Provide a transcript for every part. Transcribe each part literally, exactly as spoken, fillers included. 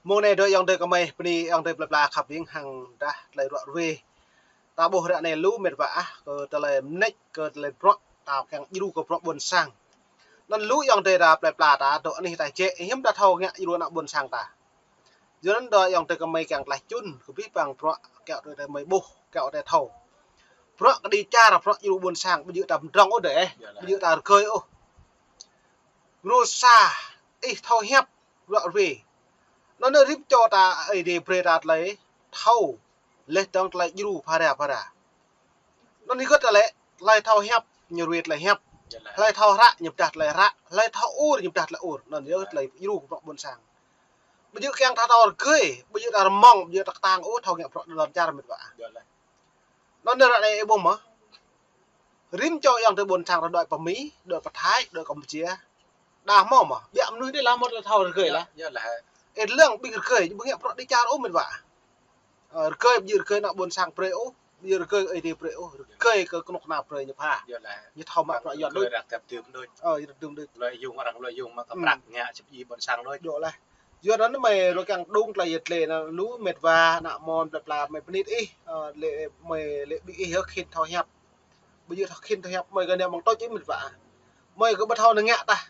Mông anai dŏ ayŏng adơi kơmơi, bơni ayŏng adơi plơi pla khăp ƀing hăng dah tơlơi ruă ruê. Ta ƀuh ră anai lu mĕt wa ah, kơ tơlơi mơneč, kơ tơlơi bruă, ta kiăng djru kơ bruă ƀôn sang. Anŭn lu ayŏng adơi ta plơi pla ta dŏ anih ta jĕ, hiư̆m ta thâo ngă djru ană ƀôn sang ta. Yua anŭn dŏ ayŏng adơi kơmơi kiăng tlaih čun, kơ abih bang bruă, kiaŏ tui tơlơi mơi ƀuh, kiaŏ tui thâo. Bruă kơđi čar, bruă djru ƀôn sang, ƀu djơ̆ ta pơdrŏng ôh dêh, ƀu djơ̆ ta rơgơi ôh. Mrô sa, ih thâo hiăp, bruă ruê. Anŭn rĭm čô ta, ơi adai brơi ta tơlơi thâo, laih dơ̆ng tơlơi djru phara phara. Anŭn hơget ta lĕ, tơlơi thâo hiăp, ñu ruê tơlơi hiăp. Tơlơi thâo hră, ñu pơdah tơlơi hră. Tơlơi thâo ur, ñu pơdah tơlơi ur. Anŭn yơh tơlơi djru bruă ƀôn sang. Ƀu djơ̆ kiăng ta thâo rơgơi, ƀu djơ̆ ta rơmong, ƀu djơ̆ ta kơtang ôh, thâo ngă bruă lŏn čar mĕt wa. Anŭn ră anai ih ƀuh mơ̆. Rĭm čô ayŏng adơi ƀôn sang ta dŏ pơ Mi, dŏ pơ Thái, dŏ Campuchia. Đa hmâo mơ̆, biă mơnuih anai lah mơ̆ tơlơi thâo rơgơi lah. Ih lăng ƀing rơgơi, ƀu ngă bruă kơđi čar ôh mĕt wa. Ơ, rơgơi ƀu djơ̆ rơgơi ană ƀôn sang brơi ôh, ƀu djơ̆ rơgơi ơi adai brơi ôh, rơgơi kơ kơnuk kơna brơi ñu pha. Ñu thâo mă bruă Yuan đôč. Ơ, ñu rơdŭm đôč. Lơi yŭng arăng lơi yŭng mă kơ prăk ngă sĭt ih ƀôn sang đôč. Dŏ lah. Yua anŭn mơi rơkăng đung tơlơi yet lĕ anŭn lu mĕt wa, ană mơ̆n plơi pla mơi pơnit ih, ơ, lĕ mơi lĕ ƀing ih yơh khĭn thâo hiăp. Ƀu djơ̆ thâo khĭn thâo hiăp, mơi kơ anai mơ̆ng tôč ih mĕt wa. Mơi kơ ƀu thâo nao ngă tah.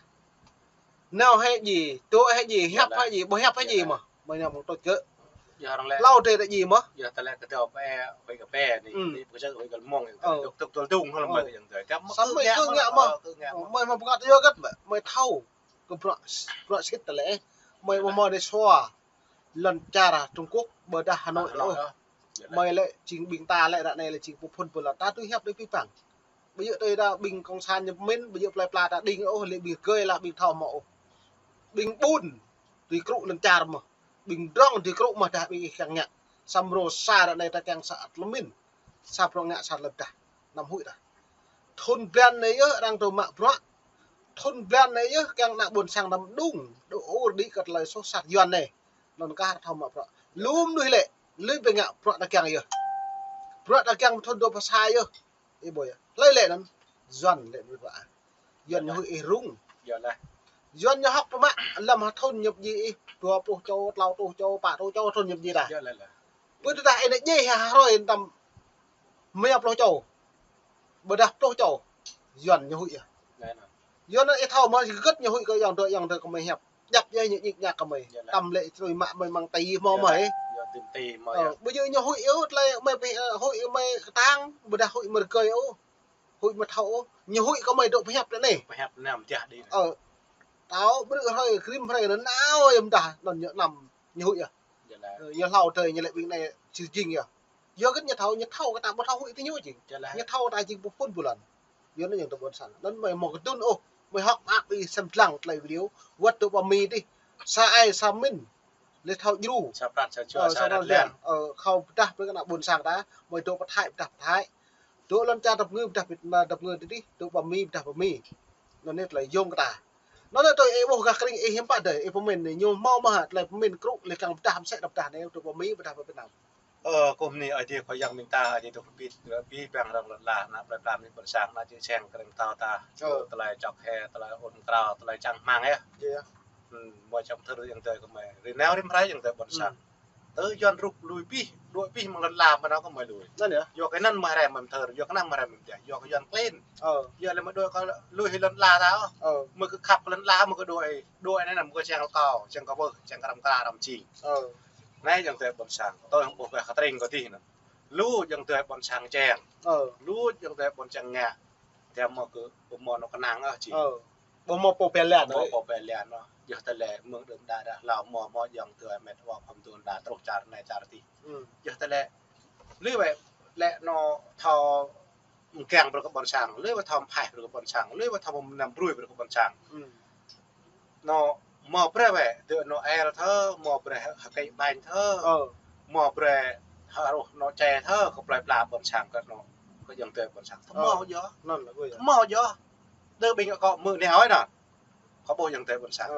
Nao hĕ djai, dŏ hĕ djai, hiăp hĕ djai, ƀu hiăp hĕ djai mơ̆. Mơi nao mơ̆ng tôč kơ. Hlâo drơi ta djai mơ̆. Yua tơlơi kơ tơlơi pơ, huĭ kơ pơ anai, anai pơkơjăp huĭ kơ mơ̆ng, tŭk tơl tŭng hơl mơi kơ ayŏng adơi. Samơ̆ kơ ngă mơ̆. Mơi mă pơkă yua hơget mơ̆, mơi thâo. Kơ bruă, bruă sĭt tơlơi. Mơi ƀu hmâo đe sua. Lŏn čar Trung Quốc, ƀôdah Hà Nội ôh. Mơi lĕ jing ƀing ta lĕ ră anai lĕ jing pơphun pơlŏn ta tui hiăp đơi abih bang. Ƀu djơ̆ tui ta ƀing cộng sản ñu pơmĭn, ƀu djơ̆ plơi pla ta đing ôh, lĕ ƀing rơgơi lah ƀing thâo hmâo ôh. Ƀing ƀun, tui krŭ lŏn čar mơ̆. Ƀing pơdrŏng tui krŭ mơ̆ dah ƀing ih kiăng ngă. Samơ̆ mrô sa ră anai ta kiăng sa ăt lơmin. Sa bruă ngă sa tơlơi pơdah. Anăm huĭ dah. Thŭn blan anai yơh arăng dŏ mă bruă. Thŭn blan anai yơh kiăng ană ƀôn sang anăm đung. Dŏ ur đĭ kơ tơlơi soh sat Yuan anai. Anŭn kah thâo mă bruă. Lu mơnuih lĕ, lui ƀing ngă bruă ta kiăng yơh. Bruă ta kiăng thŭn dua pluh sa yơh. Ih ƀuh yơh. Hlơi lĕ anŭn? Yuan lĕ mơnuih wa. Yuan ñu huĭ ih rŭng. Yuan ñu hơ̆k pơmă, lăm ha thŭn ñu pơdjai ih, dua pluh čô, klâo pluh čô, pă pluh čô, thŭn ñu pơdjai ta. Ƀu tơdah ih nao djai ha hrơi tăm rơma pluh čô. Ƀôdah pluh čô. Yuan ñu huĭ yơh. Yua anŭn ih thâo mơ̆, hơget ñu huĭ kơ ayŏng adơi, ayŏng adơi kơ mơi hiăp. Djăp yơh ñu ñik ñak kơ mơi. Tăm lĕ črui mă mơi mơ̆ng tơ mơ̆ mơi. Ơ, ƀu djơ̆ ñu huĭ ôh, tơlơi mơi pơhiăp, ơ, huĭ mơi kơtang, ƀôdah huĭ mơi rơgơi ôh. Huĭ mơi thâo ôh. Ñu huĭ kơ mơi dŏ pơhiăp tơ anai. Pơhiăp anăm jah đĭ. Ơ, tao ƀrư̆ hrơi, krim hrơi, anŭn nao yơh mơdah, anŭn ñu anăm ñu huĭ yơh. Ơ, ñu hlâo drơi ñu lĕ ƀing anai či jing yơh. Yua hơget ñu thâo, ñu thâo kơ ta ƀu thâo huĭ tơ ñu jing. Ñu thâo ta jing pơphun pơlŏn. Yua anŭn ayŏng adơi ƀôn sang. Anŭn mơi hmâo kơdŭn ôh, mơi hơ̆k mơak ƀing sem lăng tơlơi video. Wơ̆t dŏ pơ Mi dih. Sa ai sa mĭn. Lĕ thâo djru. Sa pran sa jua, ơ, sa pran sa jua. Ơ, khâo pơdah brơi kơ ană ƀôn sang ta, mơi dŏ pơ Thái, pơdah pơ Thái. Dŏ lŏn čar Dap Ngư, pơdah pơ Dap Ngư dih, dŏ pơ Mi, pơdah pơ Mi. Anŭn anai tơlơi yôm kơ ta. Anŭn anai tui ih ƀuh gah kring ih hiư̆m pă dơi, ih pơmĭn anai ñu hmâo mơ̆ hă, tơlơi pơmĭn krŭ, lĕ kiăng pơdah mơsĕ ta pơdah anai, dŏ pơ Mi, pơdah pơ Việt Nam. Ơ, kơ mơ̆ng anai Ơi Adai Khua Yang ƀing ta, Ơi Adai dŏ pơpĭt, abih bang arăng lŏn ala, ană plơi pla mơnuih ƀôn sang, ană čư̆ čan, kơring pơtao ta, tơlơi čŏk hĕ, tơlơi ôn krao, tơlơi čang hmang yơh. Mơi čang thơr ayŏng adơi kơ mơi. Rĭ nao rĭm hrơi ayŏng adơi ƀôn sang. Tơ Yuan rŭk lui abih, đuaĭ abih mơ̆ng lŏn ala mơ̆n kơ mơi lui. Yua kơ anŭn mơi rai mơi thơr, yua kơ anŭn mơi rai mơi pơdah, yua kơ Yuan klin. Yua lĕ mơi đuaĭ kơ lui hĭ lŏn ala ta ôh. Mơi kơ khăp lŏn ala mơi kơ đuaĭ, đuaĭ anai anăm kơ čang kâo, čang kâo ƀơ̆, čang kơram kơra răm čing. Anai ayŏng adơi ƀôn sang, tui hăng ƀuh kơ kơtring kơ dih anŭn. Lu ayŏng adơi ƀôn sang čang. Lu ayŏng adơi ƀôn sang ngă. Tơdah mơi kơ ƀu hmâo anŏ kơnang ôh či. Ƀu hmâo pô pơlan ôh. Pô pơlan ôh. Yua tơlơi mơ̆ng đưm đă đă hlâo hmâo hmâo ayŏng adơi mĕt wa khŏm tŭ đa truh čar anai čar dih. Yua tơlơi. Lui wơ̆t lĕ anŏ thâo mơ̆ng kiăng brơi kơ ƀôn sang. Lui wơ̆t thâo mơ̆ng phaih brơi kơ ƀôn sang. Lui wơ̆t thâo mơ̆ng năm brơi brơi kơ ƀôn sang. Anŏ hmâo brơi wơ̆t, dŏ anŏ el thơ, hmâo brơi hơkei ƀañ thơ, hmâo brơi hơruh anŏ čai thơ, kơ plơi pla ƀôn sang kơ anŏ, kơ ayŏng adơi ƀôn sang. Thơ hmâo yơh. Thơ hmâo yơh. Đơ ƀing kâo mơ̆ng anai ôh anŭn. Kâo ƀuh ayŏng adơi ƀôn sang.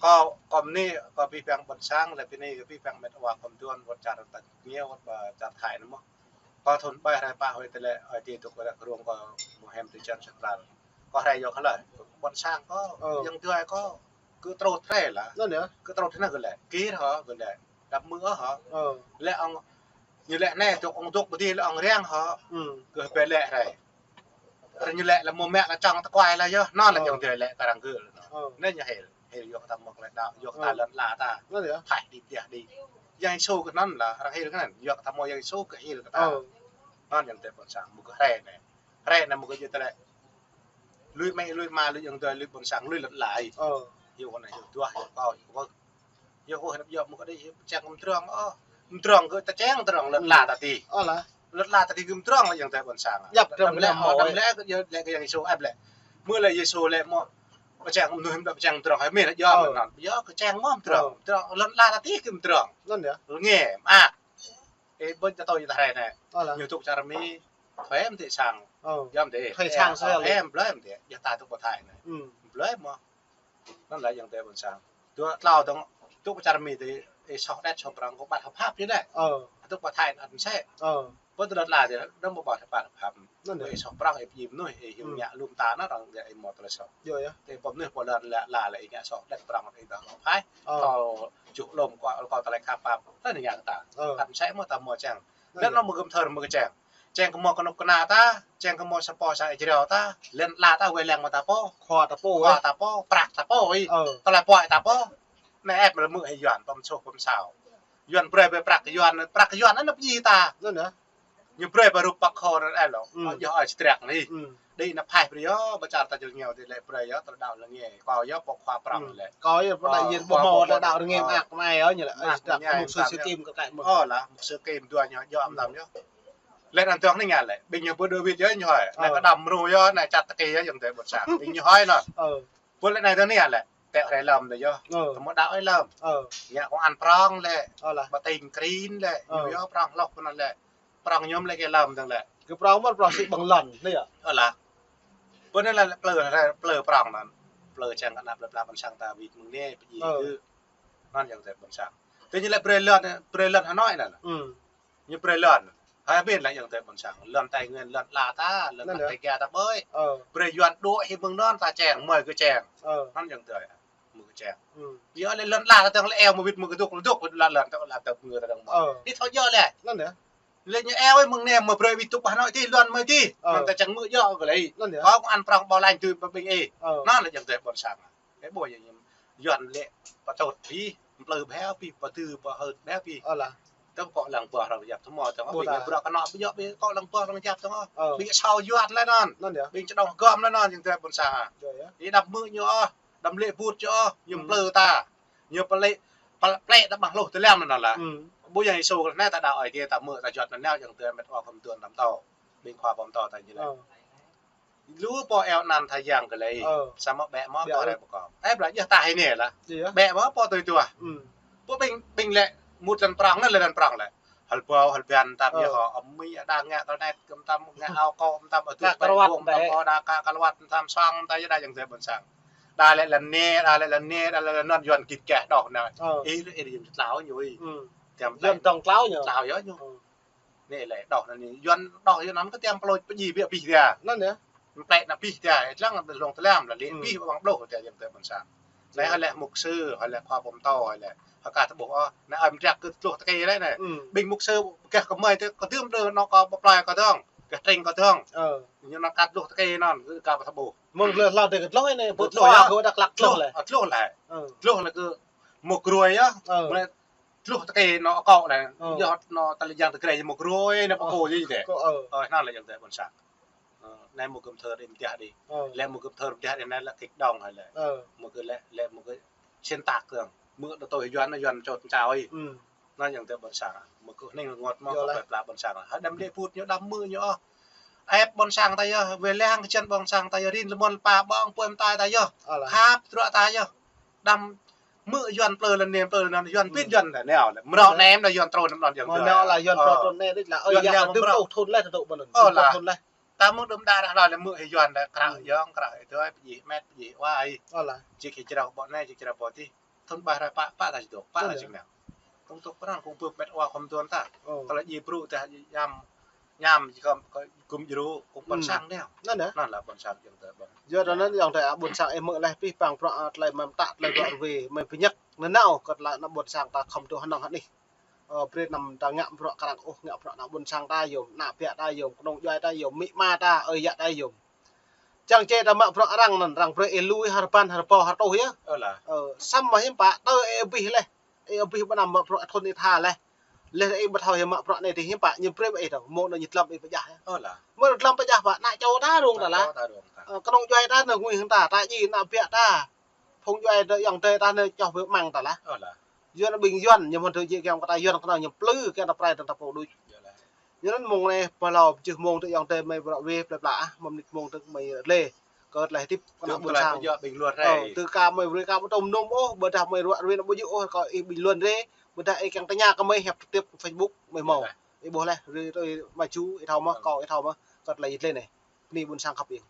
Kâo, kâo mơ̆ng anai, kâo abih bang ƀôn sang, lĕ bơni kơ abih bang mĕt wa khŏm tŭ wơ̆t čar Tây Nguyên, wơ̆t čar Thái anŭn mơ̆n. Kâo thŭn ƀai rai pă huĭ tơlơi, Ơi Adai dŏ kơ ră kơ rông kâo mơ̆ng hem tơ čan central. Kâo rai yua kơ hlơi, ƀôn sang kâo, ayŏng adơi kâo. Kơ trôt hrơi lah. Anŭn yơh. Kơ trôt hrơi anai kơ lĕ. Kir hŏ, kơ lĕ. Đăp mơ̆ hŏ. Ơ. Lĕ ŏng, ñu lĕ anai tŏk ŏng tŏk pơdih lĕ ŏng răng hŏ. Ư. Kơ bĕ lĕ hrơi. Ră ñu lĕ lah mơ̆ mĕ lah čang tơkuai lah yơh. Anŭn lah Ơ. Čang tơlĕ kơ arăng gơ̆. Ơ. Anai ñu hil, hil yua kơ ta mơ̆ lĕ đaŏ, yua kơ ta Ơ. Lŏn ala ta. Anŭn yơh. Phaih đĭ pơdih đĭ. Yang Yêsu kơ anŭn lah, arăng hil kơ anŭn. Yua kơ ta mơ̆ Yang Yêsu kơ hil kơ ta. Ơ. Anŭn Yang tơlĕ ƀôn sang, mơ̆ kơ hrơi anai. Hrơi anai mơ̆ kơ yua tơlĕ. Lui mĕ, lui ama, lui ayŏng adơi, lui ƀôn sang, lui lŏn ala ih. Ơ. Yua kơ anai, yua duah, yua kâo, yua kâo. Yua kâo, hơnăp yua mơ̆ kơ đĭ, čang kơ mơdrŏng, ơ. Mơdrŏng kơ ta čang mơdrŏng, lŏn ala ta tih. Ơ lah. Lŏn ala ta tih kơ mơdrŏng lah Yang tơlĕ ƀôn sang. Yap, đăm lĕ mơ̆, đăm lĕ kơ, yua lĕ kơ Yang Yêsu, ăp lĕ. Mơ̆ lĕ Yêsu lĕ mơ̆, pơčang kơ mơnuih, pơčang mơdrŏng, hai mĕ lah yua Ơ. Mơ̆ anŭn. Yua kơ čang mơ̆ mơdrŏng. Ơ. Mơdrŏng, lŏn ala ta tih kơ mơdrŏng. Anŭn yơh. Rơngiă, mơak. Ê, ƀơi ta tui ta hrơi anai. Ơ lah. Ñu tŭk čar Mi, thuê mơ̆ tih sang. Ơ. Yua mơ̆ tih. Thuê sang sơlơi. Ê, blơi mơ̆ tih. Yua ta tŭk pơ Thái anai. Ư. Blơi mơ̆. Anŭn lah Yang tơlĕ ƀôn sang. Dua tlâo dơ̆ng, tŭk pơ čar Mi tih, ê, soh đĕt soh prŏng kơ ƀăt hăp hăp yơh đĕ. Ơ. Tŭk pơ Thái anŭn sĕ. Ơ. Pơ tơlơi tơlơi tih, đăm ƀu ƀăt hăp hăp. Anŭn yơh. Ê, soh prŏng, ê, pơjing mơnuih, ê, hiu Ư. Ngă lŏm ta anŭn, arăng ngă ê mơ̆ tơlơi soh. Yơh, yơh. Tih pơ mơnuih pô lŏn ala, ala, ê, ngă soh đĕt prŏng, ê, dah lŏ phai. Ơ. Kâo čuh lŏm kâo, kâo tơlơi khăp pap. Anŭn ngă kơ ta. Ơ. Kăn sĕ mơ̆ ta mơ̆ čang. Anŭn yơh. Lĕ anŭn mơ̆ gơ̆m thơr mơ̆ kơ čang. Čang kơ mơ̆ kơnuk kơna ta, čang kơ mơ̆ sa pô sa jrao ta, lŏn ala ta wai lăng mơ̆ ta pô. Khua ta pô, khua ta pô, prăk ta pô, ih. Ơ. Tơlơi pô ta pô. Anai ĕp mơ̆ hĭ Yuan, pơm soh, pơm sao. Yuan brơi brơi prăk Yuan, prăk Yuan anŭn pơjing ta. Anŭn yơh. Ñu brơi brơi rup păk khô anŭn ĕp lŏ. Ư. Yua ơi čơdrăk anai. Ư. Đĭ anŭn phai brơi yơh, ƀơi čar ta jơl ngiao tih lĕ brơi yơh, tơlơi đaŏ rơngiă. Kâo yơh, pô khua prăk Ư. Lĕ. Kâo yơh, pô đa yên, pô mơ̆ tơlơi đaŏ rơngiă mơak kơ anai yơh, ñu lĕ. Mơak kơ anai, mơ̆ sư kơtĭm kơ klĕ mơ̆. Ơ lah, mơ̆ sư kơtĭm dua ñu, yơh, ư. Amăng tăm yơh. Lĕ anŭn tơ̆ng anai ngă lĕ, ƀing ñu pơ đơ wĭt yơh ñu hơi. Anai kơ đăm mrô yơh, anai čăt tơkê yơh, Yang tơlĕ ƀôn sang. Ƀing ñu hơi anŭn. Ơ. Pơ lĕ anai tơ̆ng anai lĕ, tĕ hrơi lơ̆m tơ̆ng yơh. Ơ. Tơ̆ mơ̆ đaŏ hrơi lơ̆m. Ơ. Ngă kông an prŏng lĕ. Ơ lah. Bơting krin lĕ. Ơ. Ñu yơh prŏng lŏk pơ anŭn lĕ. Prŏng ñu lĕ kơ lơ̆m tơ̆ng lĕ. Kơ prŏng mơ̆ prŏng sĭ ƀơ̆ng lŏn, anai yơh. Ơ lah. Pơ anai lĕ plư, plư prŏng anŭn. Plư čang kơ ană plư pla ƀôn sang ta wĭt mơ̆ng anai pơjing Ơ. Kơ. Anŭn Yang tơlĕ ƀôn sang. Tơ̆ ñu lĕ brơi lŏn, brơi lŏn Hà Nội anŭn. Ư. Ñu brơi lŏn. Hai bên lĕ Yang tơlĕ ƀôn sang. Lŏn Tây Nguyên, lŏn ala ta, lŏn Anŭn yơh. Tây Gia ta ƀơi. Ơ. Brơi Yuan đuaĭ hĭ mơ̆ng anŭn ta čang, mơi kơ čang. Ơ. Anŭn Yang tơlĕ. Mơi kơ čang. Ư. Yua lĕ lŏn ala ta tơ̆ng lĕ eo mơ̆ wĭt mơ̆ kơdŭk, kơdŭk lŏn, lŏn ta, lŏn ta mơ̆ ta dơ̆ng mơ̆. Ơ. Ih thâo yua lĕ. Anŭn yơh. Lĕ ñu eo ih mơ̆ng anai mơ̆ brơi wĭt tŭk ƀơi Hà Nội tih lŏn mơi tih. Ơ. Anŭn ta čang mơ̆ yua kơ lĕ. Anŭn yơh. Kâo kông an prŏng ƀu laĭ tui ƀing ih. Ơ. Anŭn lĕ Yang tơlĕ ƀôn sang. Ê, ƀuh yơh ñu, Yuan lĕ pơčôt pih, plư béo pih, pơtư pơhơt béo pih. Ơ lah. Tơ̆ng kŏ lăng ƀơ̆ arăng yap tơmơ̆ tơ̆ng, ƀing bruă kơnŏ ƀu djơ̆ ƀing kŏ lăng ƀơ̆ arăng yap tơ̆ng. Ơ. Ƀing asâo Yuan lĕ anŭn. Anŭn yơh. Ƀing čơđŏng hơgŏm lĕ anŭn, Yang tơlĕ ƀôn sang. Yơh, yơh. Ih đăm hmư̆ ñu ôh, đăm lĕ ƀut ñu ôh, ñu Ư. Plư ta. Ñu plĕ, plĕ, plĕ ta ƀăng hluh tơlĕm anŭn lah. Ư. Ƀuh Yang Yêsu kơ anai ta đaŏ Ơi Adai ta hmư̆ ta juăt anŭn nao Yang tơlĕ met wa pơm tuan đăm tâo. Ƀing khua pơm tâo ta ñu lĕ. Ơ. Lu pô eo anăn tha yang kơ lĕ. Ơ. Samơ̆ ƀĕ mơ̆ pô rai pơkŏm. Ơ, ƀlă yơh ta hĭ anai lah. Ƀĕ mơ̆ pô tui tuah. Ƀu ƀing, ƀing lĕ mŭt lăn prŏng anŭn lĕ lăn prŏng lĕ. Hơl ƀâo, hơl ƀiăn tam yơh hŏ, amĭ đa ngă tơl net kơ tam ngă ao kŏ tam adu ƀĕ ƀông tam kơ đa ka kơ lơwăt tam sang tam yơh đa Yang tơlĕ ƀôn sang. Đa lĕ lăn anai, đa lĕ lăn anai, đa lĕ lăn anŭn Yuan git keh đôč anai. Ih, ih, ih, tlao ñu ih. Yuan tŏng tlao ñu. Tlao yơh ñu. Anai lĕ đôč anai, Yuan đôč Yuan anŭn kơ tiăm pơlôč pơjing ƀiă pih tia. Anŭn yơh. Plĕ anŭn pih tia, lăng lông tơlĕm lah, lĕ pih ƀăng ƀlŏh tia Yang tơlĕ ƀôn sang. Anai hơi lĕ mục sư, hơi lĕ khua pơm tâo, hơi lĕ, hơi ka tơƀuh ôh. Anai ơi mơdrăk kơ tluh tơkê lĕ anai. Ƀing mục sư gah kơmơi tơ, kơdŭm đơ anŏ kâo pơplơi kâo dơ̆ng, gah tring kâo dơ̆ng. Ñu anŭn ka tluh tơkê anŭn, kơ ka pơtơƀuh. Mơ̆ng tluh lă tơkê tluh anai, pơtluh tluh lă. Kơ đăk lăk tluh lĕ. Tluh lĕ. Tluh lĕ kơ mŭk ruai yơh. Tluh tơkê anŏ akŏ anai, yơh anŏ tơlơi Yang tơkrê mŭk ruai anai pơkô yơh dêh. Ơ, anŭn lĕ Yang tơlĕ ƀôn sang. Ơ, anai mơ̆ gơ̆m thơr đĭ mơtiah đĭ. Lĕ mơ̆ gơ̆m thơr mơtiah đĭ anai lĕ kĭk đŏng hơi lĕ. Mơ̆ kơ lĕ, lĕ mơ̆ kơ sĭn tak kơ̆ng. Mơ̆ đơ tui Yuan, Yuan čôt čao ih. Anŭn Yang tơlĕ ƀôn sang. Mơ̆ kơ hning rơngot mơ̆ kơ plơi pla ƀôn sang. Hơi đăm lĕ put ñu đăm hmư̆ ñu ôh. Ĕp ƀôn sang ta yơh, wai lăng kơ čan ƀôn sang ta yơh, rin lơmon pa ƀơ̆ng pơm tai ta yơh. Khăp truă ta yơh. Đăm hmư̆ Yuan plư lăn anai plư lăn anŭn, Yuan pĭn Yuan lĕ nao lĕ. Mrâo anai mơ̆ Yuan trŭn anŭn Yuan. Mrâo anai lĕ Yuan trŭn anai đĭ lah. Ơ, Yuan lĕ dŭm pô thŭn lĕ tơdŭ ƀơ̆n. Ơ lah. Thŭn lĕ. Ta mơ̆ đưm đă đah lŏ lĕ hmư̆ hĭ Yuan lĕ krah yơ̆ng, krah ih tui, pơjing met, pơjing wa ih. Ơ lah. Čih hĭ črâo ƀô̆ anai, čih črâo ƀô̆ adih. Thŭn ƀah rai pă, pă ta či dŏ, pă ta či nao. Tơ̆ng tŏk pran kông bưp met wa khŏm tuan ta. Tơlơi djai brŭ tah djai yăm. Ñam, kơ, kơ, gum djru, kơ ƀôn sang đeo. Anŭn đa. Anŭn lah ƀôn sang ayŏng adơi ƀôn. Yua anŭn ayŏng adơi, ƀôn sang ih mơ̆ leh pih pang bruă, tơlơi mơ̆ mơta, tơlơi bruă rơwe, mơ̆ pơñăk. Anŭn nao kơ tơlơi ană ƀôn sang ta khŏm tŭ hơnơ̆ng hơnih. Ơ, brơi anăm ta ngă bruă kơ arăng ôh, ngă bruă ană ƀôn sang ta yom, ană ƀiă ta yom, kơnung djuai ta yom, amĭ ama ta, ơi yă ta yom. Čang čê ta mă bruă arăng anŭn, arăng brơi ih lui hơrbăn, hơrbâo, hơtuh yơh. Ơ lah. Ơ, samơ̆ hiư̆m pă, tơ ih abih leh. Ih abih ƀơi anăm mă bruă thun ih tha leh. Leh ih ƀu thâo hiư̆m mă bruă anai dih hiư̆m pă, ñu brơi ih dong, mơ̆ng anŭn ñu dlăm ih pơjah yơh. Ơ lah. Mơ̆ dlăm pơjah pă, ană čô ta rông ta lah. Ană čô ta rông ta. Ơ, kơnung djuai ta anŭn ngui hăng ta, ta djai ană ƀiă ta. Phung djuai ta ayŏng adơi ta anŭn čoh ƀơi amăng ta lah. Ơ lah. Yuan ƀing Yuan, ñu mơ̆n tơ jĕ kiăng kơ ta Yuan kơ anŭn ñu plư kiăng ta prai dong ta pô đuč. Ơ lah. Ñu anŭn mơ̆ng anai, pơ hlâo pơjưh mơ̆ng tơ ayŏng adơi mơi bruă rơwe plơi pla ah, mơ̆ mơnit mơ̆ng tơ mơi ră lê. Kơ tơlơi hơdip kơ ană ƀôn sang. Ơ, tơ ka mơi rơwe ka ƀu tŭ mơnum ôh, ƀôdah mơi bruă rơwe anŭn ƀu djơ̆ ôh, kơ ih ƀing Yuan rê, ƀôdah ih kiăng tơña kơ mơi hiăp trực tiếp Facebook mơi hmâo. Ih ƀuh leh, rơwe tui mă ču, ih thâo mơ̆, kâo ih thâo mơ̆, kơ tơlơi yit lê anai. Bơni ƀôn sang khăp ih.